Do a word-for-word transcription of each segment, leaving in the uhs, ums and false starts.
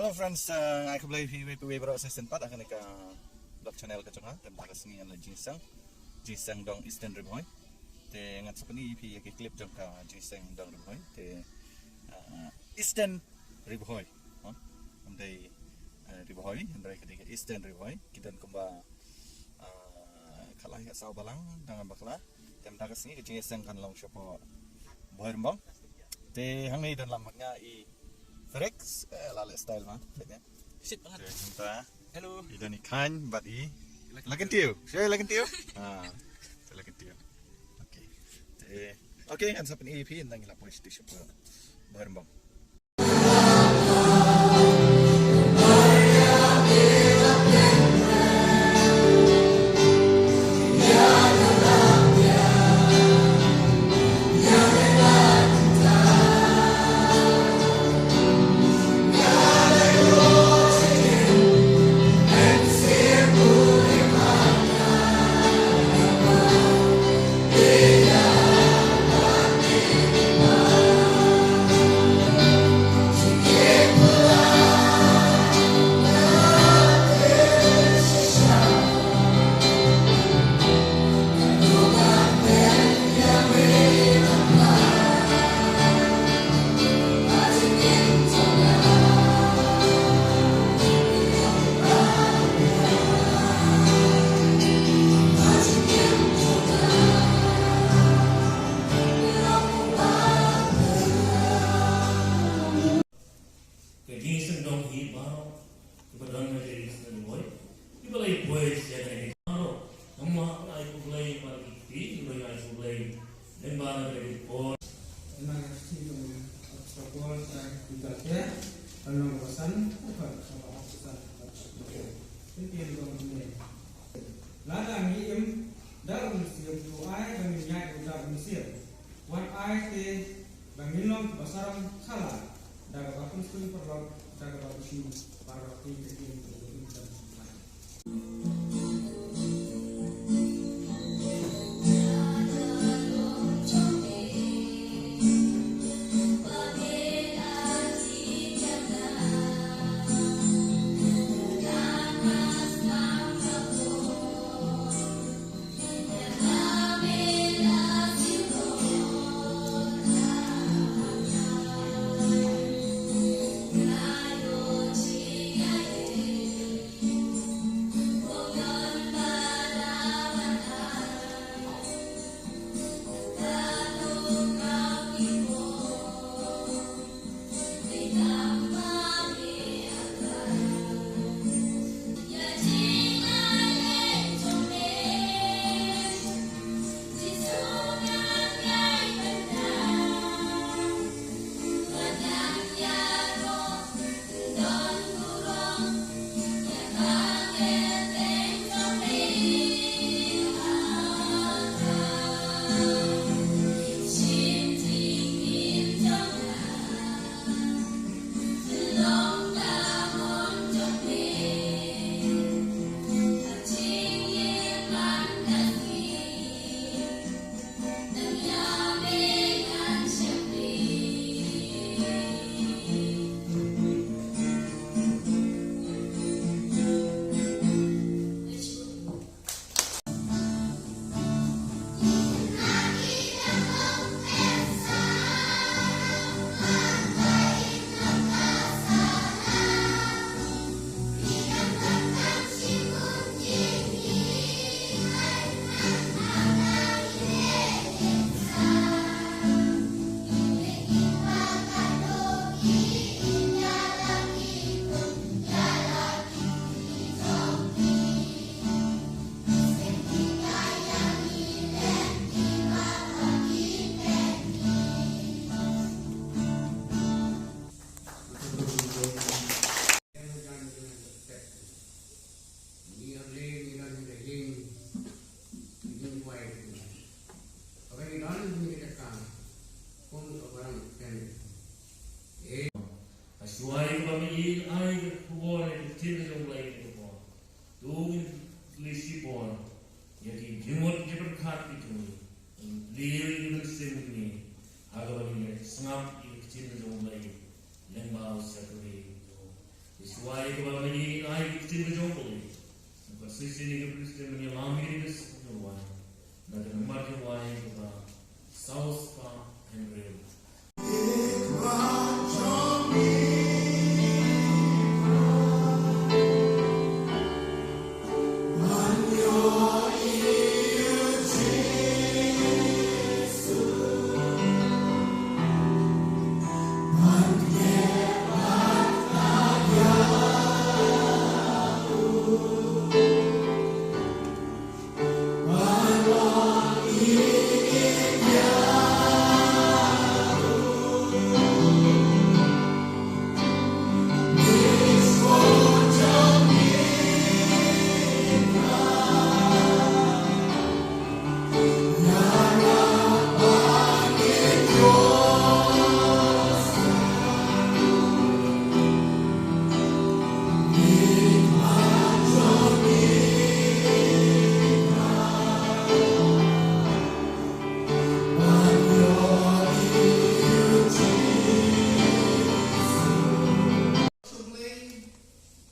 Hello friends, uh, nga ai khublei ïa phi baroh sa shisien pat ha kane ka vlog channel ka jong nga. Te mynta ka sngi ngan leit jingseng, jingseng dong Eastern Ri Bhoi. Te ngan sa pyni ïa phi ïa ki clip jong ka jingseng dong Ri Bhoi. Te, uh, Eastern Ri Bhoi. Ym dei, uh, Ri Bhoi, hynrei ka dei ka Eastern Ri Bhoi. Ki don kumba, uh, khatlai khatsaw balang dang bakla. Te mynta ka sngi ka jingïaseng kan long shapoh Bhoirymbong. Te hangne don lang bad nga i Felix, eh, la leh style ma. Te mynta. Hello. I don i Khang bad i Lakentiew. Sha Lakentiew. Ah, Lakentiew. Okay. Te, okay, ngan sa pyni ïa phi ynda ngi la poi sha Bhoirymbong. Ka jingseng dong hi baroh kiba don ha ka ri Eastern Ri Bhoi, kiba la ïa poi sha kane ka baroh. Namar ai khublei ïa ki kti, kiba ai khublei lyngba na kane ka por. Ynda nga shu ong ka por sa ki ka te, ka long ka san, ka ka ba ka san, ka ka. Ynda ki long ne. Lada ngi im da u mynsiem, to ai ba ngin ïaid da u mynsiem. Wat ai te ba ngin long kiba sarong shala da kaba pynskhem paralok, da kaba bishni baroh ki te ki te ki te. Hashwa ïa kaba ngi ai ka khubor ïa ka ktien ka jong U Blei ïa ka por. To ngin leit shipor ïa ki jingmut jingpyrkhat ki jong ngi. Ngin ïa ki mynsiem ki ngi ha kaba ngin ïa sngap ïa ka ktien ka jong U Blei lyngba u shakri jong u. Te Shuwa ïa kaba ngi ai ka ktien ka jong U Blei, nga kyrkhu ïa ka President ban ïalam ïa kane ka sngewbha na ka nambar jong U Blei kaba saw spah hynriew.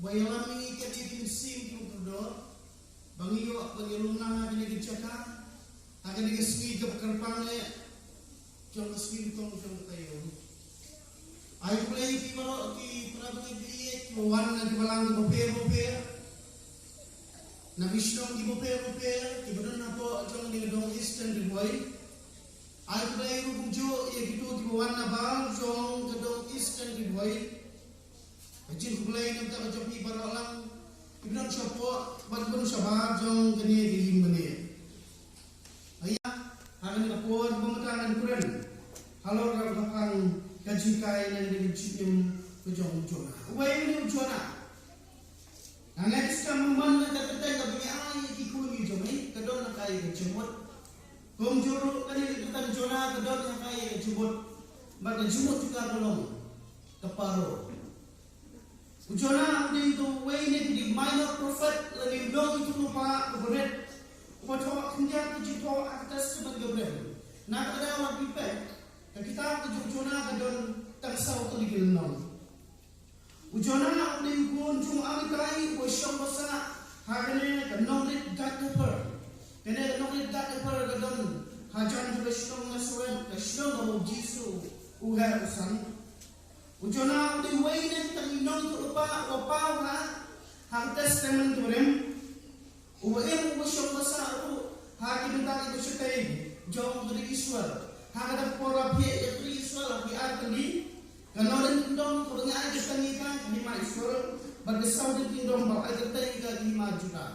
Ba ïalam ïa ngi kane ka mynsiem jong u kordor, ba ngi ïoh ban ïalum lang ha kane ka jaka, ha kane ka sngi kaba kyrpang eh jong ka sngi nyngkong jong ka taïew. Ai U Blei ïa phi baroh ki para bangeit baieit kiba wan na ki balang kiba pher bapher, na ki shnong kiba pher bapher kiba don hapoh jong kane ka dong Eastern Ri Bhoi. Ai U Blei ruh kumjuh ïa kito kiba wan nabar jong ka dong Eastern Ri Bhoi. Ka jingkhublei na ka bynta jong phi baroh lang kiba don shapoh bad kiba don shabar jong kane ka ïing kane. Ïa, ha kane ka por ba mynta ngan kren halor kaba kyrpang ka jinghikai na kane ka jingim ka jong u Jonah. Uwei une u Jonah. Nga ngeit skhem ba man la ka kyrteng kaba ngi ai ïa ki khun ki jong ngi ka don ha ka ïa ka jingmut. Kumjuh ruh kane ka kyrteng Jonah ka don ha ka ïa ka jingmut. Bad ka jingmut jong ka ka long ka paro. U Jonah u dei uwei na ki dei minor prophet lane u dei u nongïathuhlypa uba rit, uba thoh khyndiat ki jingthoh ha ka Testament kaba rim. Na kata ka daw lada phi peit ka kitab ka jong u Jonah ka don tang saw tylli ki lynnong. U Jonah u dei u khun jong u Amittai uba shong basa ha kane ka nongrit Gath Hepher. Kane ka nongrit Gath Hepher ka don hajan jong ka shnong Nazareth, ka shnong kaba u Jisu u her u san. U Jonah u dei uwei na ki tang ki nongïathuhlypa uba paw ha, ha ka Testament kaba rim. Uba im uba shong basa ruh ha ki bynta kiba shatei jong ka ri Israel. Ha kata ka por la plie ïa ka ri Israel ha ki ar tylli. Ka Northern Kingdom kaba ngi ai kyrteng ïa ka ka hima Israel, bad ka Southern Kingdom ba ai kyrteng ïa ka ka hima Judah.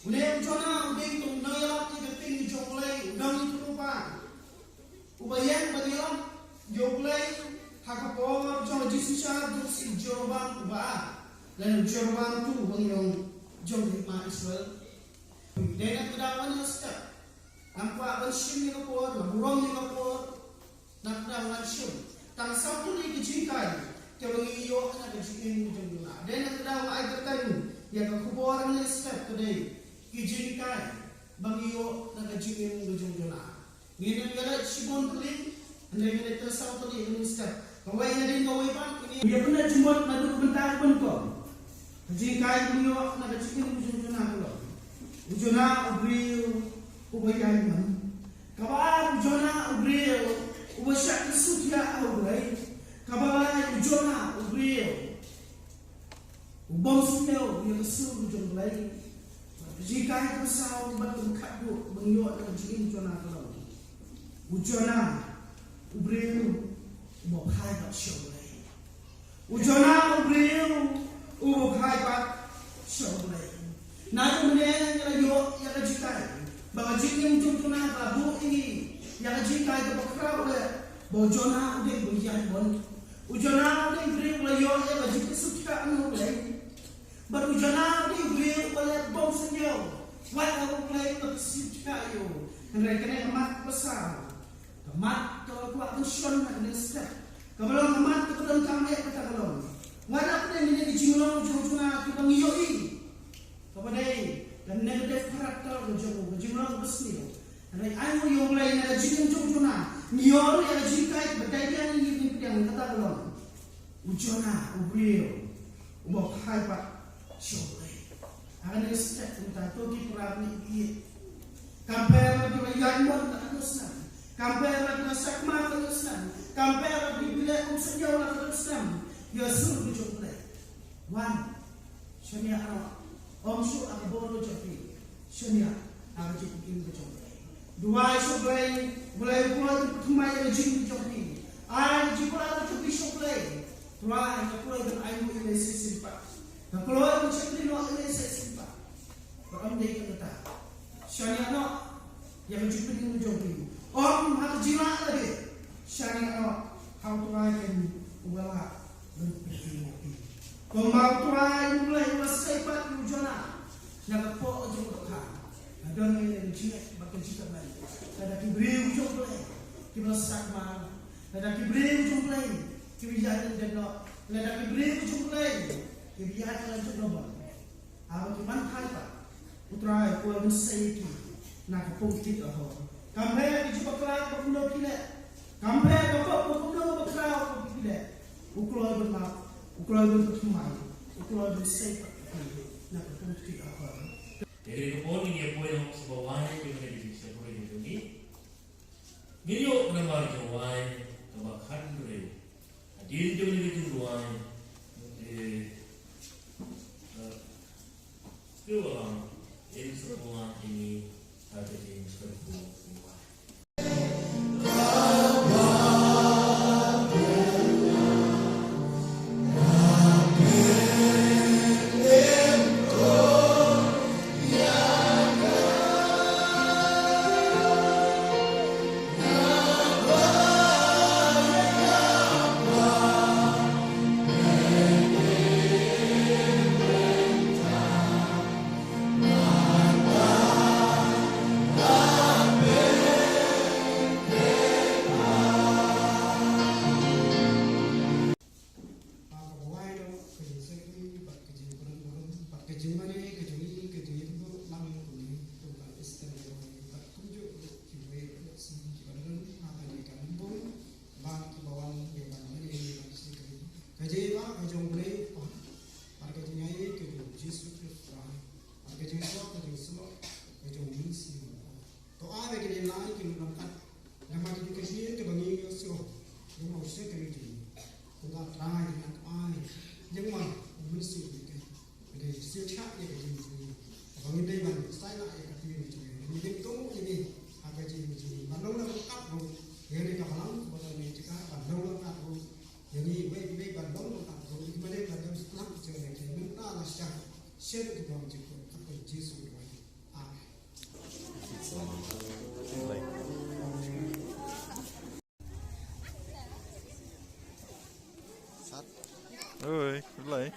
Une u Jonah u dei uto u nongïalap ïa ka ktien jong U Blei, u nongïathuhlypa. Uba ïeng ban ïalap ïa U Blei ha ka por jong ka jingsynshar jong u Syiem Jeroboam uba ar lane u Jeroboam tu uba ngi ong jong ka hima Israel. Dei na kata ka daw wan ïa step. Ngam kwah ban shim ïa ka por, ngam burom ïa ka por. Na kata ka daw ngan shim tang saw tylli ki jinghikai kiba ngi ïoh na ka jingim jong u Jonah. Dei na kata ka daw nga ai kyrteng ïa ka khubor mynne step ka dei ki jinghikai ba ngi ïoh na ka jingim ka jong u Jonah. Ngin ym ïaleit shibun tylli, hynrei ngin ïaleit tang saw tylli mynne step. Kawei hadien kawei pat ngin ïa pynleit jingmut naduh ka bynta ka ban kong. Ka jinghikai ba ngi ïoh na ka jingim ka jong u Jonah ka long, u Jonah u briew uba ïaid mon. Kaba ar, u Jonah u briew uba shah kyrsiew thiah ha U Blei. Kaba lai, u Jonah u briew u bym sngew ïa ka sur ka jong U Blei. Bad ka jinghikai kaba saw bad kaba khatduh ba ngi ïoh na ka jingim u Jonah ka long, u Jonah u briew uba phai pat sha U Blei. U Jonah u briew uba phai pat sha U Blei. Naduh mynne ngi la ïoh ïa ka jinghikai ba ka jingim jong u Jonah ka la buh ïa ngi ïa ka jinghikai kaba khraw eh ba u Jonah u dei uba ïaid mon. U Jonah u dei u briew uba la ïoh ïa ka jingkyrsiew thiah na U Blei. Bad u Jonah u dei u briew uba la bym sngew wat ha U Blei ba kyrsiew thiah ïa u. Hynrei kane ka mat kaba saw, ka mat kaba kwah ban shon ha kane ka step, kaba long ka mat kaba donkam eh kata ka long, wat la pdeng kine ki jinglong jong u Jonah kiba ngi ïohi, kaba dei ka negative character ka jong u, ka jinglong kaba sniew. Hynrei ainguh ïa U Blei na ka jingim jong u Jonah ngi ïoh ruh ïa ka jinghikai kaba dei biang ïa ngi, ngin pdiang, kata ka long U Jonah u briew uba phai pat sha U Blei. Ha kane ka step mynta to ki para bangeit, kam pher ba ki la ïaid mon la katno snem, kam pher ba ki la sakma la katno snem, kam pher ba ki la ïaid kum sngewbha la katno snem, ïa sur ka jong U Blei. Wan, shaniah noh. Ym shuh ha ka bor ka jong phi. Shaniah ha ka jingpynim ka jong U Blei. Duwai sha U Blei, U Blei u pynlong pynthikna ïa ka jingim ka jong phi. Ai ka jingpynlong ka jong phi sha U Blei. Trai, nga kloi ban ai nguh ïa me shisien pat. Nga kloi ban shakri noh ïa me shisien pat. Ba ym dei tang kata. Shaniah noh ïa ka jingpynim ka jong phi. Ym ha ka jinglah lade. Shaniah noh ha U Trai kan, uba lah ban pynlong ïa phi. Kumba U Trai U Blei u la sei pat ïa u Jonah na ka kpoh jong ka dohkha. Nga don ïa ka jingeh bad ka jingkyrmen. Lada ki briew jong U Blei kiba la sakma, lada ki briew jong U Blei kiba ïaid lyndet noh, lada ki briew jong U Blei kiba ïaid lyndet noh, haba ki man thait pat, U Trai u kwah ban sei ïa ki na ka pung ktieh lahor. Kam pher ki jingbakla ba kumno ki leh, kam pher ka pop ba kumno ba khraw ba ki leh, u kloi ban map, u kloi ban pynthymmai, u kloi ban sei pat ïa ki na ka pung ktieh lahor. Te ka por ngin ïa poi noh sha ba wai jong kane ka jingshakri jong ngi. Ngin ïoh ka namar jong wai kaba khathynriew. Hadien jong kane ka jingduwai, te, eh, Sngewbha lang, in sa pynlong ïa ngi ha ka jingkyrkhu jong wai. Ba ka buaid noh ka jingshakri bad ka jingpynlong burom bad ka jingmane ka jong ngi ka jingïakhun lang kumne kum ka Easter Day bad kumjuh ruh kiwei ruh ki sngi kiba don ha kane ka lymbung ba kiba wan ïa ban mane ïa ban shakri. Ka jingïaid ka jong U Blei Kpa bad ka jingïaid ka jong U Jisu Khrist Trai bad ka jingïasoh ka jingïasoh ka jong U Mynsiem Bakhuid. To ai ba kine lai kin ym long kat. Namar kine ki ktien kiba ngi ïohsngew jong u shakri jong ngi. Ko Trai, ngi ai, jong ma u Mynsiem Bakhuid. Ba dei shisha ïa ka jingim jong ngi. Ba ngin dei ban sa ïa ka ktien jong ngi. Ngin dei to ïa ngi ha ka jingim jong ngi. Ban long la kat ruh ïa ngi ka balang, ba dei ngi jaka ban long la kat ruh ïa ngi wei wei ban long la kat ruh ïa ngi, ba dei ban long la kat jong ngi. Mynta la sha shen ki bang jingkut ka Jisu Khrist. Amen. Oi, play.